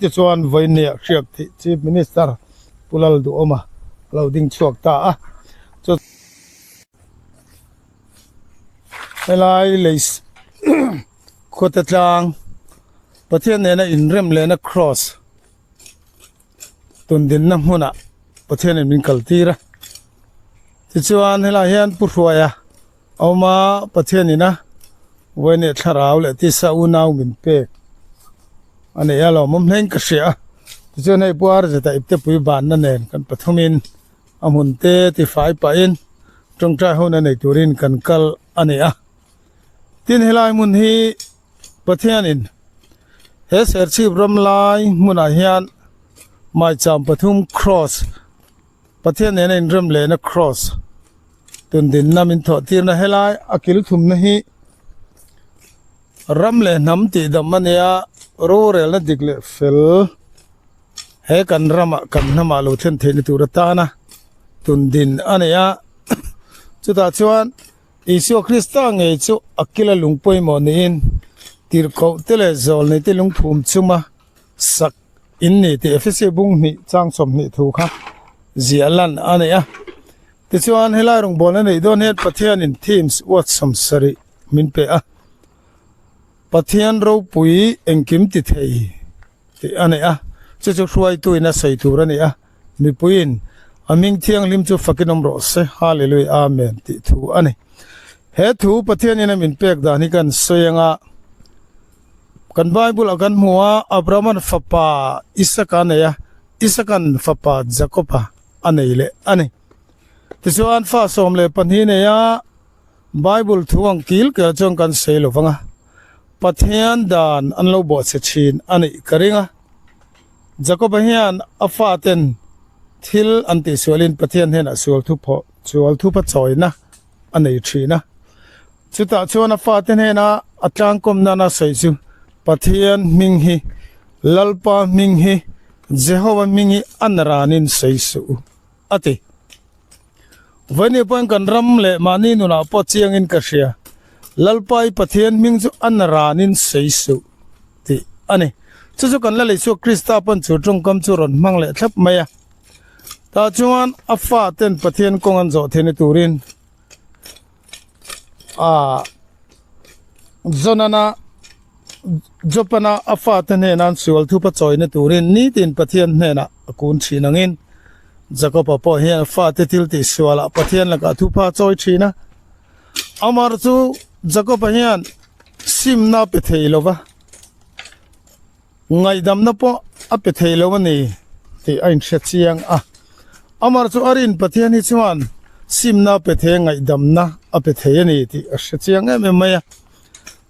Tichuan vawinia hriak thih Chief Minister Pu Lalduhawma a lo ding chhuak ta a. Chu helai lei khuate tlang Pathian nena inrem lehna cross tundinna hmunah Pathianin min kal tir a. Tichuan helaiah hian Pu Hruaia a awm a, Pathianin a vawiin thlarau leh tisa unau min pek a nei a, lawmawm hlein ka hria a. Tichuan hei Pu Arzeta iptepui banna nen kan pathumin a hmun te tifai pahin tawngtai hun a nei turin kan kal a ni a. Tin helai hmun hi Pathianin he Serchhip ram lai hmunah hian maicham pathum cross Pathian nena inrem lehna cross tundinna min thawh tirna helai a kil thumna hi ram leh hnam tih dam a nia rorelna dik leh fel he kan ramah kan hnamah lo thlen theihna tur atana tundin a ni a chutah chuan Isua Krista ngei chu a kila lung pawimawh niin tirhkoh te leh zawlnei te lungphum chuma sak in ni tih Efesi bung hnih chang 20 thu kha ziah lan a nei a. Tichuan helai rawngbawlna neih dawn hian Pathianin themes uat 70 min pe a. Pathian ropui engkim ti thei tih a nei a, chu chu hruaituin a sawi tur a ni a, mipuiin a hming thianghlim chu fakin awm rawh se, Hallelujah, Amen tih thu a ni. He thu Pathianin a min pek dan hi kan sawi anga kan Bible ah kan hmu a, Abrahaman fapa Isaka a nei a, Isakan fapa Jakoba a nei leh a ni. Tichuan fa 12 nei a, Bible thu ang kil kel chuan kan sawi lo vang a, Pathian dan an lo bawhchhe thin a nih ka ring a. Jakoba hian a faten thil an tihsualin Pathian hnenah sual thu phawh sual thu pha chawina a nei thin a. Chutah chuan a fate hnena a tlangkawm nana sawi chu Pathian hming hi, Lalpa hming hi, Jehova hming hi a naranin sawi suh u a ti. Vawiin pawhin kan ram leh mahni nunah pawh chiangin ka hria. Lalpa i Pathian hming chu a naranin sawi suh tih a ni. Chu chu kan Lal Isua Krista pawn chu tawngkam chu rawn hmang leh thlap mai a. Tah chuan a faten Pathian kawng an zawh theihna turin a Jonana Jopana a fate hnena an sual thupa chawina turin nitin Pathian hnenah a kun thin angin Jakoba pawh hian a fate thil tih sualah Pathian lakah thupa a chawi thin a. Amar chu Jakoba hian simna a pe thei lo va, ngaihdamna pawh a pe thei lo a ni tih a inhre chiang a. Amar chu a rin Pathian hi chuan simna a pe thei a, ngaihdamna a pe thei a ni tih a hre chiang em em mai a.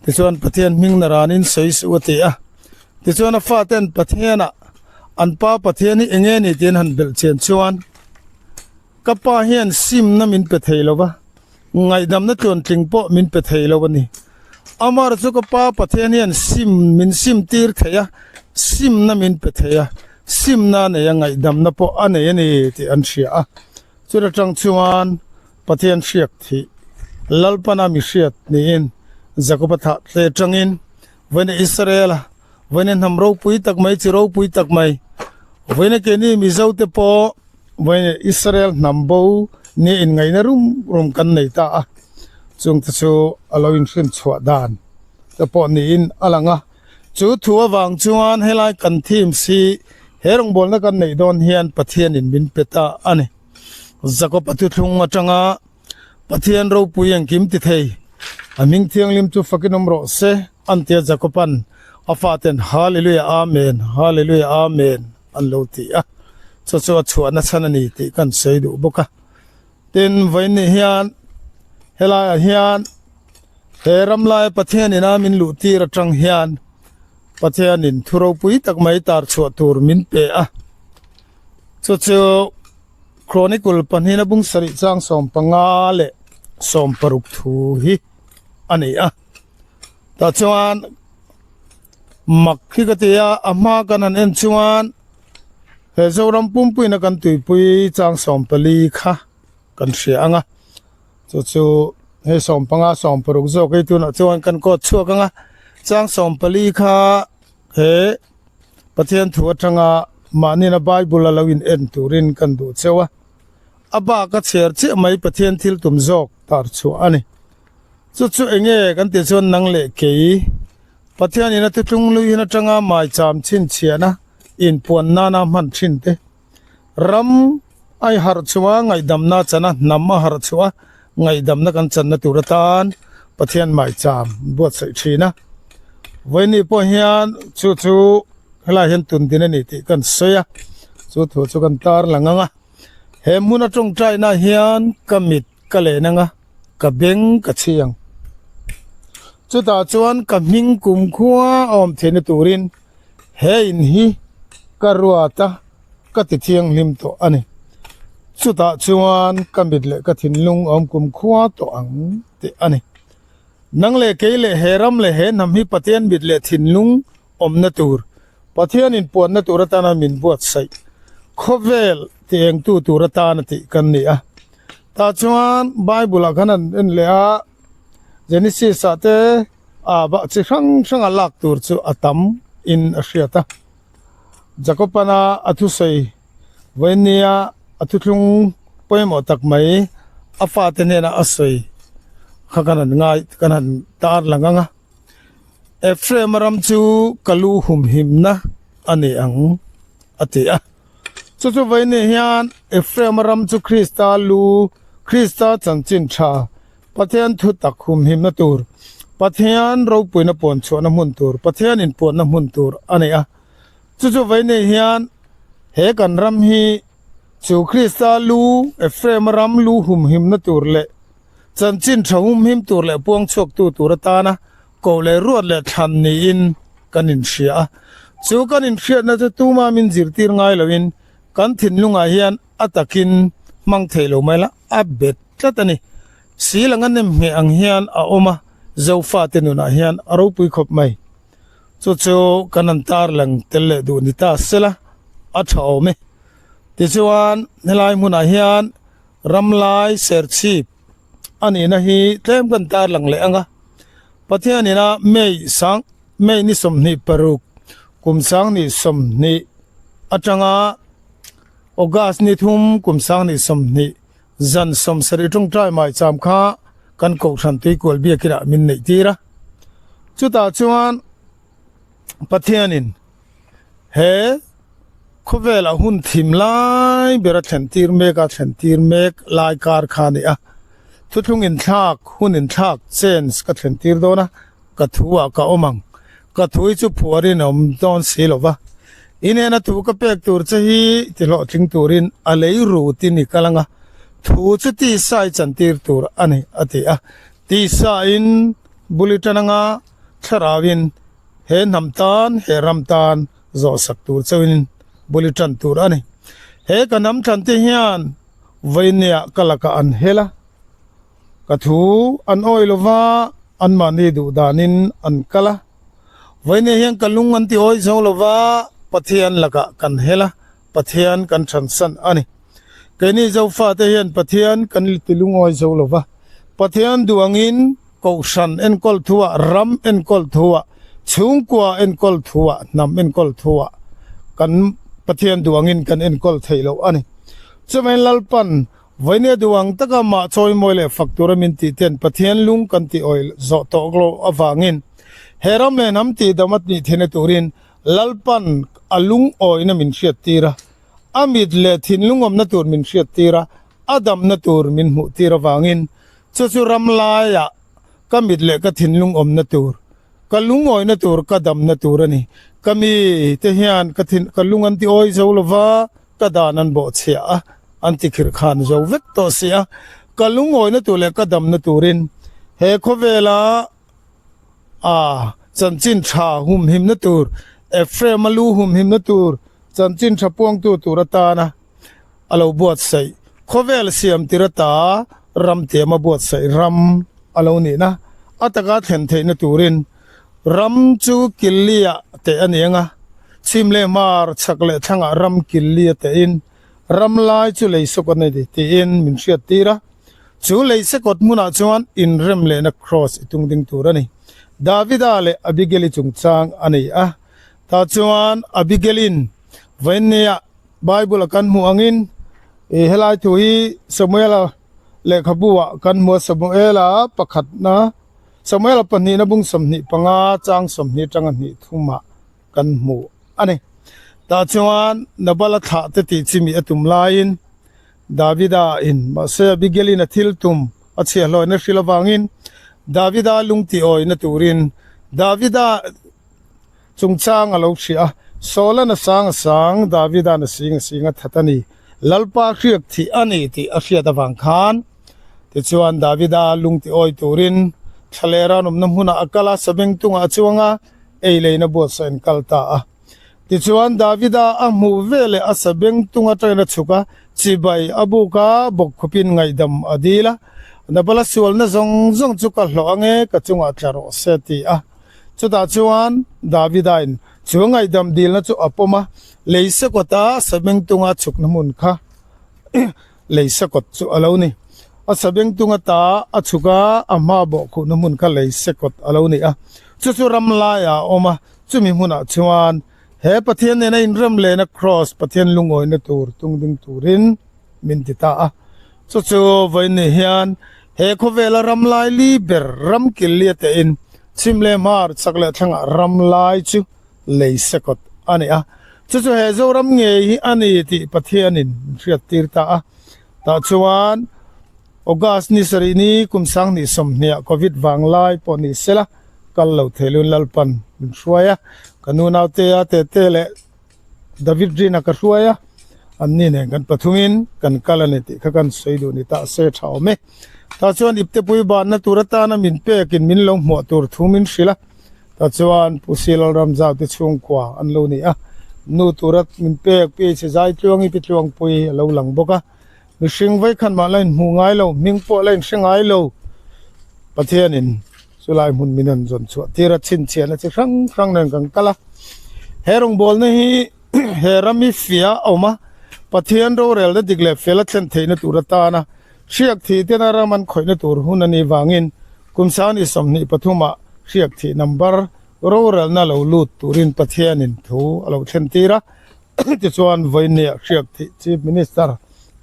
Tichuan Pathian hming na ranin sawi suh a ti a. Tichuan a faten Pathianah an pa Pathian hi eng nge ni tiin han belh chian chuan ka pa hian simna min pe thei lo va, ngaihdamna tluantling pawh min pe thei lo a ni. Amar chu ka pa Pathian hian sim min sim tir thei a, simna min pe thei a, simna a nei a, ngaihdamna pawh a nei a ni tih an hria a. Chuta tang chuan Pathian hriak thih Lalpana mi hriat niin Jakoba thah tle tangin vawiin Israela vawiin hnam ropui tak mai chi ropui tak mai vawiin keini Mizo te pawh vawiin Israel hnam bo nia inngaihna rum rum kan nei ta a chungte chu a lo inhrim chhuah dan te pawh niin a lang a chu thu avang chuan helai kan theme si he rawngbawlna kan neih dawn hian Pathianin min pe ta a ni. Jakob-a thuthlung atanga Pathian ropui engkim ti thei, a hming thianghlim chu fakin awm rawh se, an tia Jakob-a'n a faten Hallelujah Amen, Hallelujah Amen an lo ti a, chu chu a chhuahna chhan a ni tih kan sawi duh bawk a. Tin, vawiin hian helaiah hian he ram laia Pathian ina min luh tir atang hian Pathianin thu ropui tak mai tar chhuah tur min pe a. Chu chu Chronicle pahnihna bung sarih chang 15 leh 60 thu hi a ni a. Tah chuan mak hi ka ti a, a hma kan han en chuan he Zoram pumpuina kan tuipui chang 14 kha kan hria ang a. Chu chu hei 15 60 zawk hei tunah chuan kan kawt chhuak ang a, chang 14 kha he. Pathian thu atanga mahnina Bible a lo in en turin kan duh cheu a. A bak a chhiar chiah mai Pathian thil tum zawk tar chhuah a ni. Chu chu enge kan tih chuan nang leh kei Pathian in a thutlung luihin atanga maicham chhinchhiahna inpuan nana hman thin te ram a i harh chhuah a ngaihdamna a chan a, hnam a harh chhuah a ngaihdamna kan channa tur atan Pathian maicham buatsaih thin a. Vawiini pawh hian chu chu helaiah hian tun din a ni tih kan sawi a, chu thu chu kan tar lang ang a. He hmuna tawngtaina hian ka mit ka len ang a, ka beng ka chhi ang. Chutah chuan ka hming kumkhua a awm theihna turin he in hi ka ruat a, ka ti thianghlim tawh a ni. Chutah chuan ka mit leh ka thinlung a awm kumkhua tawh ang tih a ni. Nang leh kei leh he ram leh he hnam hi Pathian mit leh thinlung awmna tur, Pathian inpuanna tur atana min buatsaih, khawvel ti engtu tur atana tih kan ni a. Tah chuan Bible ah khan an en leh a, Genesis ah te ah bah chi hrang hranga lak tur chu a tam in a hriat a. Jacobana a thusawi vawinia a thuthlung pawimawh tak mai a fate hnena a sawi kha kan han ngai kan han tar lang ang a. Ephraim ram chu ka lu humhimna a ni ang, a ti a. Chu chu vawiin hian Ephraim ram chu Krista lu, Krista chanchin tha, Pathian thu tak humhimna tur, Pathian ropuina puan chhuahna hmun tur, Pathian inpuanna hmun tur a ni a. Chu chu vawiin hian he kan ram hi chu Krista lu, Ephraim ram lu humhimna tur leh Chanchin tha humhim tur leh puang chhuaktu tur atana koh leh ruat leh thlan niin kan inhria a. Chu kan inhriatna chu tuma min zirtir ngai loin kan thinlungah hian a takin hmang thei lo mai la, a bet tlat a ni. Sil anga nem ngheh ang hian a awm a, Zofate nunah hian a ropui khawp mai. Chu chu kan han tarlang tel leh duh ni ta sela, a tha awm e. Tichuan helai hmunah hian Ramlai Serchhip a nihna hi tlem kan tarlang leh ang a, Pathian ina May sang May ni 26 kum sang ni 20 atanga August ni thum kum sang ni 20 zan 70 tawngtai maicham kha kan kohhran tuikual biakinah min neih tir a. Chutah chuan Pathianin He khawvelah hun thim lai ber a thlen tir mek a, thlen tir mek lai kar kha a ni a. Thuthlung inthlak, hun inthlak, change, ka thlen tir dawn a, ka thu ah ka awm ang. Ka thu hi chu phuarin a awm dawn si lo va. Inena thu ka pek tur che hi ti hlawhtling turin a lei rutin i kal ang a, thu chu tisa i chantir tur a ni, a ti a. Tisa in bul i tan ang a, thlarauin He hnam tan, he ram tan zawhsak tur chauhin bul i tan tur a ni. He ka hnam thlan te hian vawinia ka lakah an hel a, ka thu an awi lo va, anmahni duh danin an kal a. Vawinia hian ka lung an ti awi zo lo va, Pathian lakah kan hel a, Pathian kan thansan a ni. Keini Zofate hian Pathian kan ti lungawi zo lo va, Pathian duh angin Kohhran enkawl thuah, ram enkawl thuah, chhungkua enkawl thuah, hnam enkawl thuah kan Pathian duh angin kan enkawl theih loh a ni. Chuvangin Lalpan vawinia duh ang taka mah chawimawi leh fak tura min tih ten Pathian lung kan tih awih zawh tawh loh avangin he ram leh hnam tihdam a nih theihna turin Lalpan a lungawina min hriattir a, a mit leh thinlungawmna tur min hriattir a, a damna tur min hmuhtir avangin Chu chu ram laiah ka mit leh ka thinlung awmna tur, ka lungawina tur, ka damna tur a ni. Ka mi te hian ka thin, ka lung an ti awi zo lo va, ka dan an bawhchhiah a, an ti khirh khan zo vek tawh si a. Ka lungawina tur leh ka damna turin he khawvela a chanchin tha humhimna tur, Ephraim-a lu humhimna tur, chanchin tha puangtu tur atana a lo buatsaih. Khawvel siam tir ata ram tiam a buatsaih ram a lo nihna a taka thlen theihna turin ram chu Killi-ah teh a ni ang a, chhim leh hmar chhak leh thlangah ram Killi a tehin ram lai chu lei sawk a ni tiin min hriat tir a. Chu lei sekawt hmunah chuan inrem lehna kraws i tung ding tur a ni. Davida leh Abigail-i chungchang a ni a. Tah chuan Abigail-in vawiinnia Bible-a kan hmuh angin ih helai thu hi Samuela lehkhabu-ah kan hmu a, Samuela pakhatna, Samuela pahnihna bung 25 chang 20 atanga hnih thumah kan hmu a ni. Tah chuan Nabala thlah te tih chimi a tum laiin Davida in mahse Abigail-in a thil tum a chhiahhlawhna hrilh avangin Davida lung tih awihna turin Davida chungchang a lo hria a, Saul-an a sang a sang, Davida'n a sing a sing a that a ni, Lalpa hriak thih a ni tih a hriat avang khan. Tichuan Davida lung tih awih turin thlalera an awmna hmunah a kal a, sabeng tungah a chuang a, ei leina buatsaih an kal ta a. Tichuan Davida a hmuh veleh a sabeng tung atangin a chhuk a, chibai a buk a, bawkkhupin ngaihdam a dil a, Nabala sualna zawng zawng chu ka hlawh ange, ka chungah tla rawh se ti a. Chutah chuan Davidain chu ngaihdam dilna chu a pawm a, lei sakawta sabeng tunga chhukna hmun kha lei sakawt chu a lo ni. A sabeng tunga ta a chhuk a, a hma bawhkhuhna hmun kha lei sakawt a lo ni a. Chu chu ram laiah a awm a, chumi hmunah chuan he Pathian nena inrem lehna kraws, Pathian lungawina tur tung ding turin min ti ta a. Chu chu vawiin hian he khawvela ram lai li ber ram kil li atein chhim leh hmar chak leh thlangah ram lai chu lei sekawt a ni a. Chu chu he Zoram ngei hi a ni tih Pathianin min hriattir ta a. Tah chuan August ni sarih ni kum sanghnih sawmhniah Covid vang lai pawh ni sela kal lo thei lun Lalpan min hruai a. Ka nu nautea tete leh David Rina ka hruai a, anni nen kan pathumin kan kal a ni tih kha kan sawi duh ni ta se tha awm e. Tah chuan iptepui banna tur atana min pekin min lo hmuah tur thu min hrilh a, tah chuan Pu Silal Ramzau te chhungkua an lo ni a, nu tura min pek Pi Chhe Zaitluangi Pi Tluangpui a lo lang bawk a, mihring vaikhan mah la inhmuh ngai lo, hming pawh la inhre ngai lo, Pathianin chulai hmun min rawn zawn chhuah tir a, chhinchhiahna chi hrang hrang nen kan kal a, he rawngbawlna hi he ram hi fia a awm a, Pathian rorelna dik leh fel a thlen theihna tur atana hriak thih tena ram an khawihna tur hun a nih vangin kum sangni 23 ah hriak thih number rorelna lo lut turin Pathianin thu a lo thlen tir a. Tichuan vawinia hriak thih Chief Minister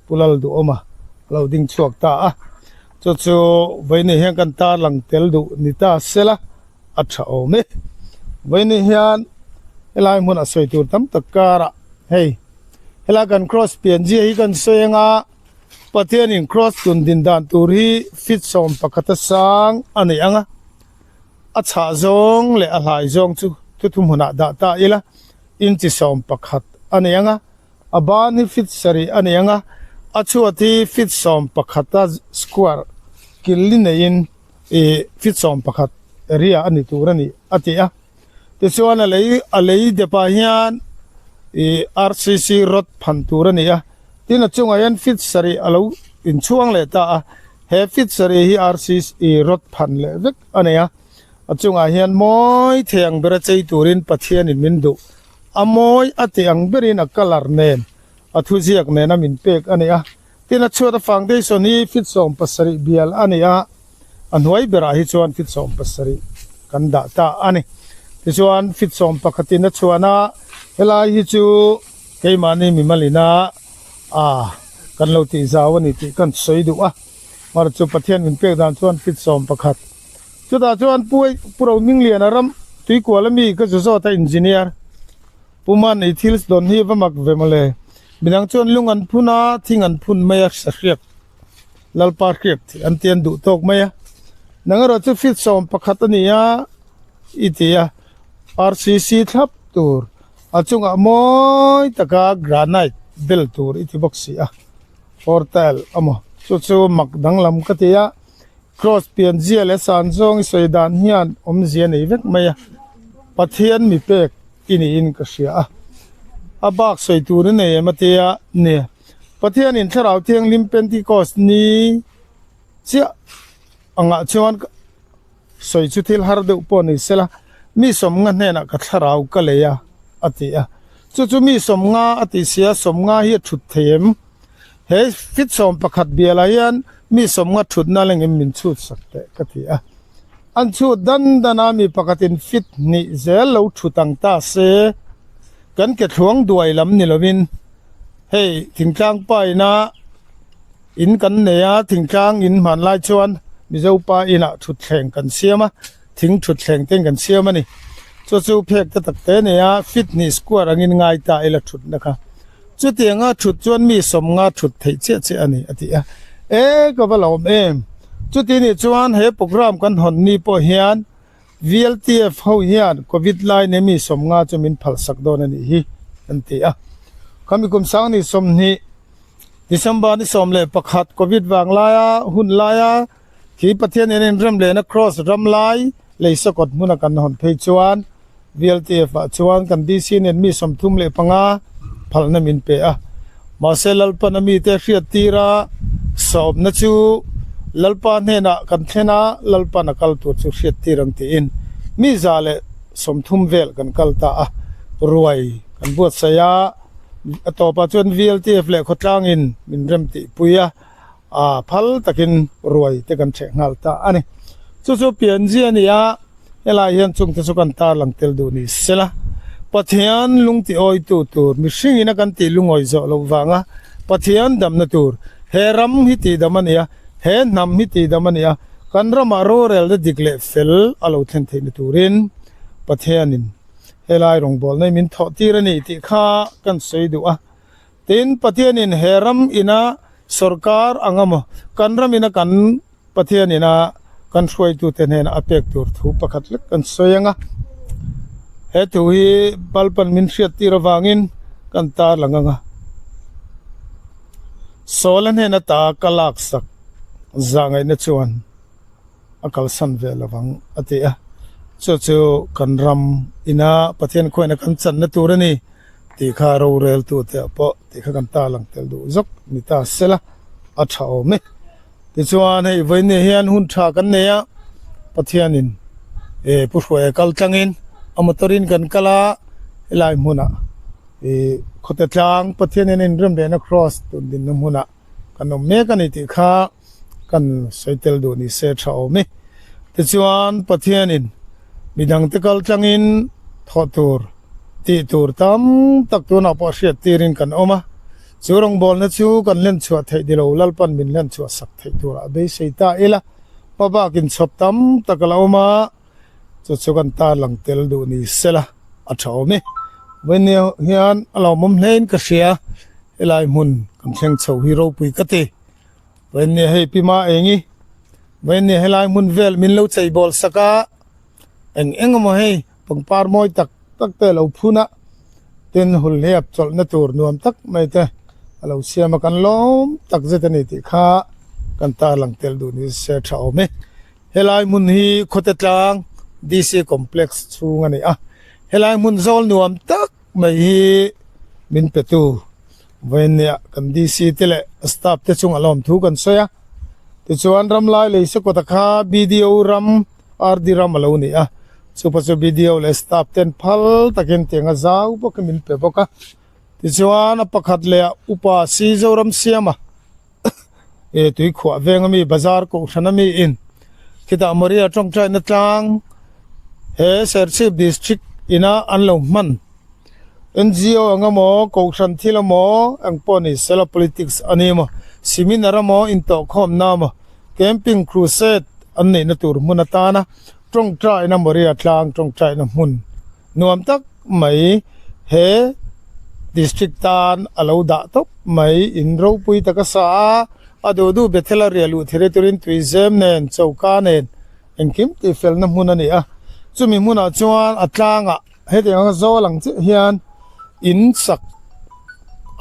Pu Lalduhawma a lo ding chhuak ta a, chu chu vawinia hian kan tarlang tel duh ni ta sela a tha awm e. Vawinia hian helai hmunah sawi tur tam tak karah hei helai kan cross pian zia hi kan sawi anga Pathianin cross tun din dan tur hi feet 11 a sang a nei ang a, a chhah zawng leh a hlai zawng chu thuthu hmunah dah ta ila. Inchi 11 a ni ang a, a ban hi feet sarih a ni ang a, a chhuat hi feet 11 a square kil li neiin ih feet 11 area a ni tur a ni a ti a. Tichuan a lei a lei depah hian ih RCC rod phan tur a ni a, tin a chungah hian feet sarih a lo inchhuang leh ta a, he feet sarih hi RCC rod phan leh vek a ni a. A chungah hian mawi thei ang bera chei turin Pathianin min duh. A mawi a tih ang berin a colour nen, a thuziak nena min pek a ni a. Tin, a chhuat a foundation hi feet 70 bial a ni a, a hnuai berah hi chuan feet 70 kan dah ta a ni. Tichuan, feet 11 in a chhuan a, helai hi chu keimahni mimalina a kan lo tih zau a ni tih kan sawi duh a. Mar chu Pathian min pek dan chuan feet 11. Chutah chuan Pu Pu Rohmingliana ram tuikual ami ka zu zawt a engineer Pu Man ei thil dawn hi va mak ve mawle. Midang chuan lung an phun a, thing an phun mai a, sahriak Lalpa hriak thih an ti an duh tawk mai a. Nang erawh chu feet 11 a ni a i ti a, RCC thlap tur a chungah mawi taka granite bel tur i ti bawk si a, portal amaw chu chu mak danglam ka ti a. Cross pian zia leh san zawng i sawi dan hian awmzia nei vek mai a, Pathian mi pek i niin ka hria a, a bak sawi tur i nei em a tia nia. Pathianin Thlarau Thianghlim Pentecost ni chiah angah chuan sawi chu thil har deuh pawh ni sela, mi 50 hnenah ka thlarau ka lei a a ti a. Chu chu mi 50 a tih sia, 50 hi a thut thei em? He feet 11 bialah hian mi 50 thutna lengin min chhut sak teh ka ti a. An chhut dan dan a, mi pakhatin fit hnih zel lo thut ang ta se, kan ke thluang duai lam ni lovin hei thingtlang pa ina in kan nei a, thingtlang in hmanlai chuan Mizo pa inah thutthleng kan siam a, thing thutthleng te in kan siam a ni. Chu chu phek te tak te nei a, fit hnih square angin ngai ta ila thutna kha. Chutianga thut chuan mi sawmnga thut theih chiah chiah a ni, a ti a. E, ka va lawm em! Chuti nih chuan he programme kan hawn ni pawh hian VLTF ho hian Covid lai nei mi sawmnga chu min phalsak dawn a nih hi, an ti a. Khami kum sangni 20, December ni 11 Covid vang laia hun laia khi Pathian in inrem lehna Cross ram lai lei sakawt hmuna kan hawn phei chuan VLTF ah chuan kan DC nen mi 35 phalna min pe a. Mahse Lalpan a mite hriat tira sawmna chu Lalpa hnenah kan thlen a, Lalpan a kal tur chu hriat tir ang tiin mi 130 vel kan kal ta a, ruai kan buatsaih a, a tawpah chuan VLTF leh khawtlangin min rem tihpui a. A phal takin ruai te kan ṭheh nghal ta a ni. Chu chu pianzi a ni a, helai hian chungte chu kan tarlang tel duh ni sela. Pathian lung ti awitu tur mihring ina kan tih lungawi zawh loh vanga Pathian damna tur he ram hi tihdam a ni a, he hnam hi tihdam a ni a, kan ramah rorelna dik leh fel a lo thlen theihna turin Pathianin helai rawngbawlna hi min thawh tir a ni tih kha kan sawi duh a. Tin, Pathianin he ram ina sorkar ang emaw, kan ram ina kan Pathian ina kan hruaitute hnena a pek tur thu pakhat lek kan sawi ang a. He thu hi Balpan min hriattir avangin kan tarlang ang a. Sawla hnena ta ka laksak zahngaihna chuan a kalsan ve lo vang a ti a. Chu chu kan ram ina Pathian khuaina kan channa tur a ni. Tih kha roreltute ah pawh tih kha kan tarlang tel duh zawk ni ta sela a tha awm e. Tichuan hei vawiin hian hun tha kan nei a, Pathianin eh Pu Hruaia kal tlangin a motor in kan kal a, helai hmunah ih khawte tlang Pathianin a inrem lehna cross tun dinna hmunah kan awm mek a ni tih kha kan sawi tel duh ni se tha awm e. Tichuan Pathianin midangte kal tlangin thawh tur tih tur tam tak tunah pawh hriat tirin kan awm a, chu rawngbawlna chu kan hlen chhuah theih ni lo Lalpan min hlen chhuah sak theih turah a beisei ta ila, hma bakin chhawp tam tak a la awm a, chu chu kan tarlang tel duh ni sela a tha awm e. Vawiin hian a lawmawm hlein ka hria, helai hmun kan thleng chho hi ropui ka ti. Vawiin hei Pi Ma Engi, vawiin helai hmun vel min lo cheibawl sak a, eng eng emaw hei pangpar mawi tak tak te a lo phun a, tin hulhliap chawlhna tur nuam tak mai te a lo siam a, kan lawm tak zet a ni tih kha kan tarlang tel duh ni se tha awm e. Helai hmun hi Khawte Tlang DC Complex chhung a ni a, helai hmun zawl nuam tak mai hi min petu Vawiinnia kan DC te leh staff te chung a lawm thu kan sawi a, tichuan ramlai lei sakawta kha BDO ram RD ram a lo ni a, chupa chu BDO leh staff ten phal takin tiang a zau bawkin min pe bawk a, tichuan a pakhat leh a upa si Zoram Siama e tuikhuah veng ami bazar kohhran ami in khitah Maria tawngtaina tlang he Serchhip district ina an lo hman NGO ang emaw kohhran thil emaw eng pawh ni sela politics a ni emaw seminar emaw intawhkhawmna emaw camping crusade an neihna tur hmun atana tawngtaina Maria tlang tawngtaina hmun nuam tak mai he district tan a lo dah tawp mai in ropui tak a sa a a duh duh Bethel a riah luh thei turin tui zem nen choka nen engkim tih felna hmun a ni a chumi hmunah chuan a tlangah hetiang anga zawl ang chiah hian in sak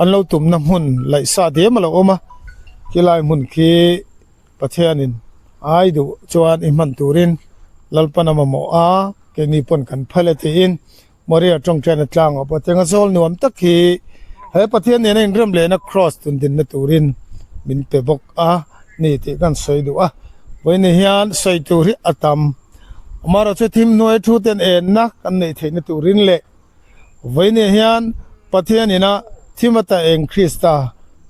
an lo tumna hmun laih sa diam a lo awm a khilai hmun khi. Pathianin ai duh chuan i hman turin Lalpan a mamawh a, keini pawn kan phal e tiin Maria tawngtaina tlangah pawh tianga zawl nuam tak hi he Pathian nena inrem lehna Kraws tundinna turin min pe bawk a ni tih kan sawi duh a. Vawiin hian sawi tur hi a tam. Amaherawhchu thim hnuai thu ten enna kan neih theihna turin leh Vawiin hian Pathian ina thim ata eng Krista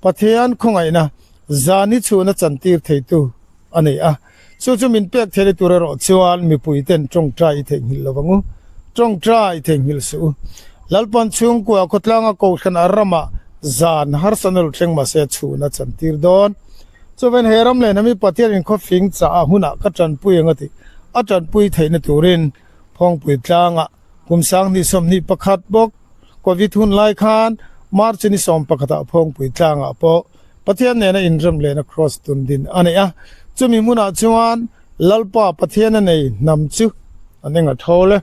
Pathian khawngaihna zan hi chhuna chantir theitu a ni a. Chu chu min pek theihna tur erawh chuan mipui ten tawngtai i theihnghilh lo ang u. Tawngtai theihnghilh suh u. Lalpan chhungkua khawtlanga kohhran a ramah zan harsatna lo thleng mahse chhun a chantir dawn. Chuvain he ram leh hnami Pathian inkhawfing chah a hunah ka tanpui ang a tih a tanpui theihna turin Phawngpui tlangah kum 2021 bawk Covid hun lai khan March ni 11 ah Phawngpui tlangah pawh Pathian nena inrem lehna Kraws tun din a nei a. Chumi hmunah chuan Lalpa Pathian a nei hnam chu an eng a thawl e.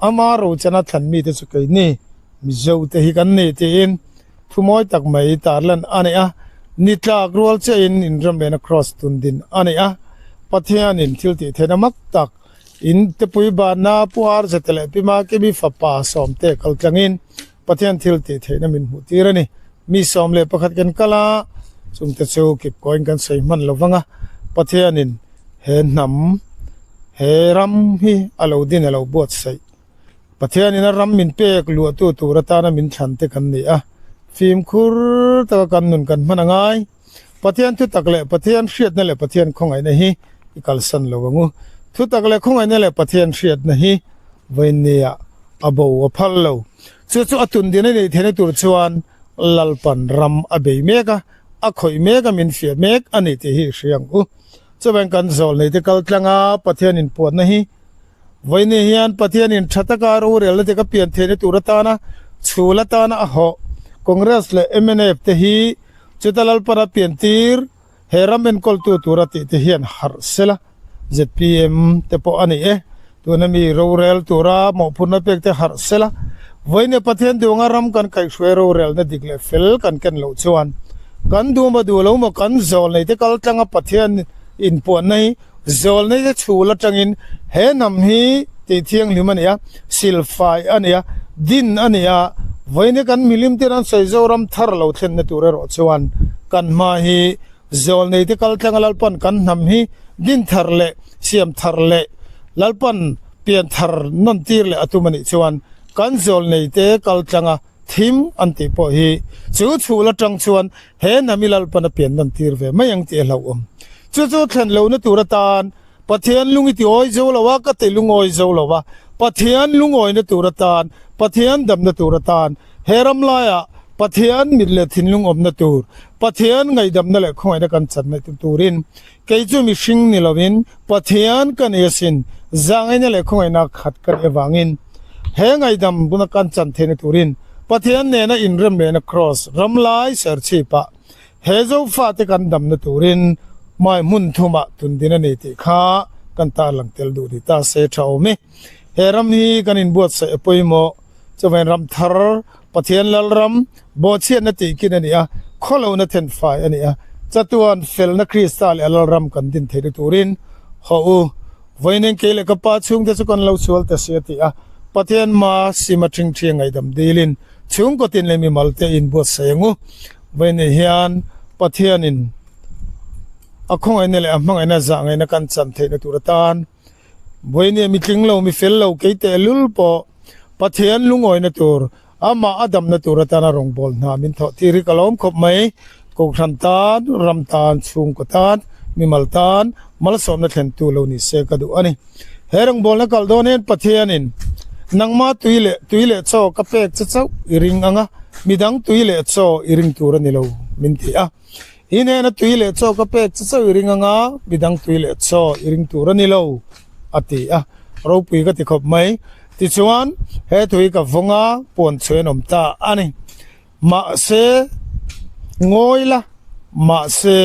Ama rochana thlan mite chu keini Mizo te hi kan ni tiin Thu mawi tak mai tarlan a ni a, ni tlak rual chiahin inrem lehna kraws tun din a ni a. Pathianin thil tih theihna mak tak in tepui banna Pu Arzate leh Pi Makimi fapa Sawmte kal tlangin Pathian thil tih theihna min hmuh tir a ni. Mi 11 kan kal a, chungte chu kip kawiin kan sawi hman lo vang a, Pathianin he hnam, he ram hi a lo din a lo buatsaih. Pathianin a ram min pek luahtu tur atana min thlan te kan ni a, fimkhur taka kan nun kan hman a ngai. Pathian thutak leh Pathian hriatna leh Pathian khawngaihna hi i kalsan lo ang u. Thutak leh khawngaihna leh Pathian hriatna hi vawiinniah a bo a phal lo. Chu chu a tun din a neih theihna tur chuan Lalpan ram a bei mek a, a khawih mek a, min fiah mek a ni tih hi i hria ang u. Chuvain kan zawlneite kaltlanga Pathian inpuanna hi Vawiini hian Pathianin tha taka rorelna te ka pian theihna tur atana chhul atana a hawh Congress leh mnf te hi chuta Lalpana piantir he ram enkawltu tura tih te hian harh sela zpm te pawh a ni e. Tuna mi rorel tura mawhphurhna pek te harh sela Vawiini Pathian duanga ram kan kaihhruai rorelna dik leh fel kan ken loh chuan kan duhma duh lo maw kan zawl nei te kal tlanga Pathian inpuanna hi Zawlnei te chhul atangin he hnam hi tih thianghlim a ni a, silfai a ni a, din a ni a, vawiin kan milim ten an sawi Zoram thar lo thlenna tur erawh chuan kan hma hi zawlnei te kal tlenga Lalpan kan hnam hi din thar leh siam thar leh Lalpan pian thar nawn tir leh a tum a nih chuan kan zawlnei te kal tlanga thim an tih pawh hi chu chhul atang chuan he hnam i Lalpan a pian nawn tir ve mai ang tih a hlauhawm. Chu chu thlen lohna tur atan Pathian lung i ti awi zo lo a, ka ti lungawi zo lo a, Pathian lungawina tur atan, Pathian damna tur atan, he ram laiah Pathian mit leh thinlung awmna tur, Pathian ngaihdamna leh khawngaihna kan chan naih turin kei chu mihring ni lovin Pathian ka ni asin, zahngaihna leh khawngaihna khat ka nih avangin he ngaihdam buna kan chan theihna turin Pathian nena inrem lehna kraws ram lai serchhipah He Zofate kan damna turin hmai hmun thumah tundin a ni tih kha kan tarlang tel duh ni ta se tha awm e. He ram hi kan inbuatsaih a pawimawh. Chuvain ram thar, Pathian Lalram, bawhchhiatna tihkin a ni a, khawlohna thenfai a ni a, chatuan felna Krista leh a Lalram kan din theihna turin haw u. Vawiin kei leh ka pa chhungte chu kan lo sual ta si a ti a, Pathian hma sima ṭhingṭhi a ngaihdam dilin chhungkaw tin leh mimal te inbuatsaih ang u. Vawiin hian Pathianin a khawngaihna leh a hmangaihna zahngaihna kan chan theihna tur atan vawiin mi tling lo, mi fel lo kei teh lul pawh Pathian lungawina tur, amah a damna tur atana rawngbâwl hna min thawh tir hi ka lawm khawp mai. Kohhran tan, ram tan, chhungkaw tan, mimal tan malsawmna thlentu lo ni se ka duh a ni. He rawngbawlna kal dawn hian Pathianin nangma tui leh tui leh chaw ka pek che chauh i ring ang a, midang tui leh chaw i ring tur a ni lo min ti a. I hnena tui leh chaw ka pek che chauh i ring ang a, midang tui leh chaw i ring tur a ni lo a ti a. Ropui ka ti khawp mai. Tichuan, he tui ka vawng a, puan chhuah in awm ta a ni. Mahse, ngawi la, mahse,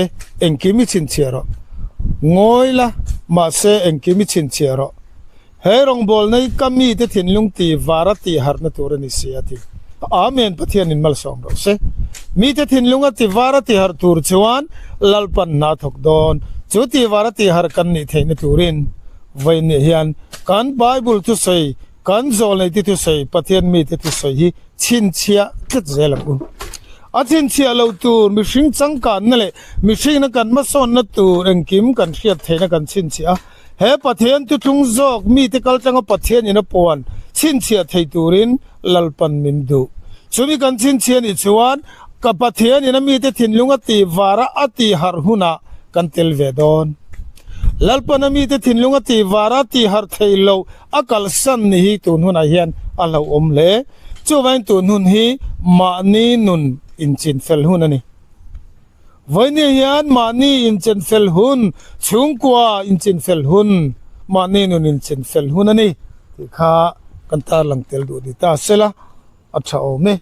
engkim i chhinchhiah rawh. Ngawi la, mahse, engkim i chhinchhiah rawh. He rawngbawlna hi ka mite thinlung ti vara tih harhna tur a ni si a ti. Amen, Pathianin malsawm rawh se. Mite thinlunga ti vara ti harh tur chuan Lalpan hna thawk dawn. Chu ti vara ti harh kan nih theihna turin vawiin hian kan Bible thusawi, kan zawlneite thusawi, Pathian mite thusawi hi chhinchhiah tlat zel ang u. A chhinchhiah lo tur mihring changkanna leh mihringna kan hmasawnna tur engkim kan hriat theihna kan chhinchhiah a. He Pathian thuthlung zawk mite kaltlanga Pathian in a puan chhinchhiah thei turin Lalpan min duh. Chumi kan chhinchhiah nih chuan ka Pathian in a mite thinlung a tih vara a tih harh hunah kan tel ve dawn. Lalpan a mite thinlung a tih var a tih harh theih loh a kalsan ni hi tun hunah hian a hlauhawm hle. Chuvangin tun hun hi mahni nun inchinfel hun a ni. Vawinia hian mahni inchenfel hun, chhungkua inchinfel hun, mahni nun inchinfel hun a ni tih kha kan tarlang tel duh ni ta sela a tha awm e.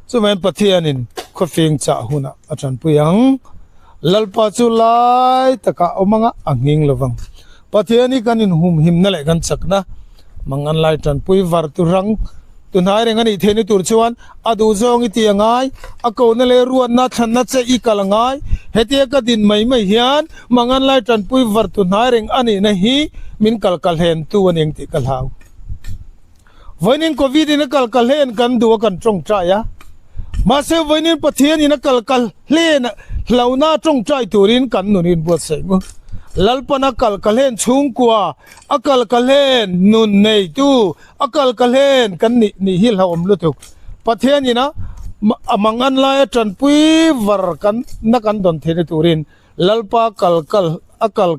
Chuvangin Pathianin khawfing chah hunah a tanpui ang. Lalpa chu lai takah awm anga a nghing lovang. Pathian hi kan inhumhimna leh kan chakna mangan lai tanpui var tu rang tu hnai reng a nih theihna tur chuan a duh zawng i tih a ngai, a kohna leh ruatna thlanna che i kal a ngai. Hetia ka din mai mai hian mangan lai tanpui var tu hnai reng a nihna hi min kal ka hlen tu a ning tih ka hlau. Vawiin Covid in a kal ka hlen kan duh a kan tawngtai a, mahse vawiin Pathian in a kal ka hlen hlauhna tawngtai turin kan nun in buatsaih ngu. Lalpan a kal ka hlen chhungkua, a kal ka hlen nun neitu, a kal ka hlen kan nih nih hi hlauhawm lutuk. Pathian in a a mangan laia tanpui var kan na kan dawn theihna turin Lalpa kal kal a kal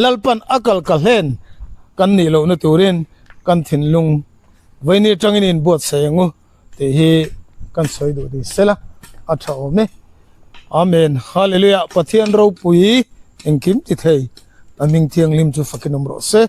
Lalpan a kal ka hlen kan nih lohna turin kan thinlung vawiin atangin inbuatsaih ang u tih hi kan sawi duh ni sela a tha awm e. Amen Hallelujah Pathian ropui engkim ti thei a hming thianghlim chu fakin awm rawh se.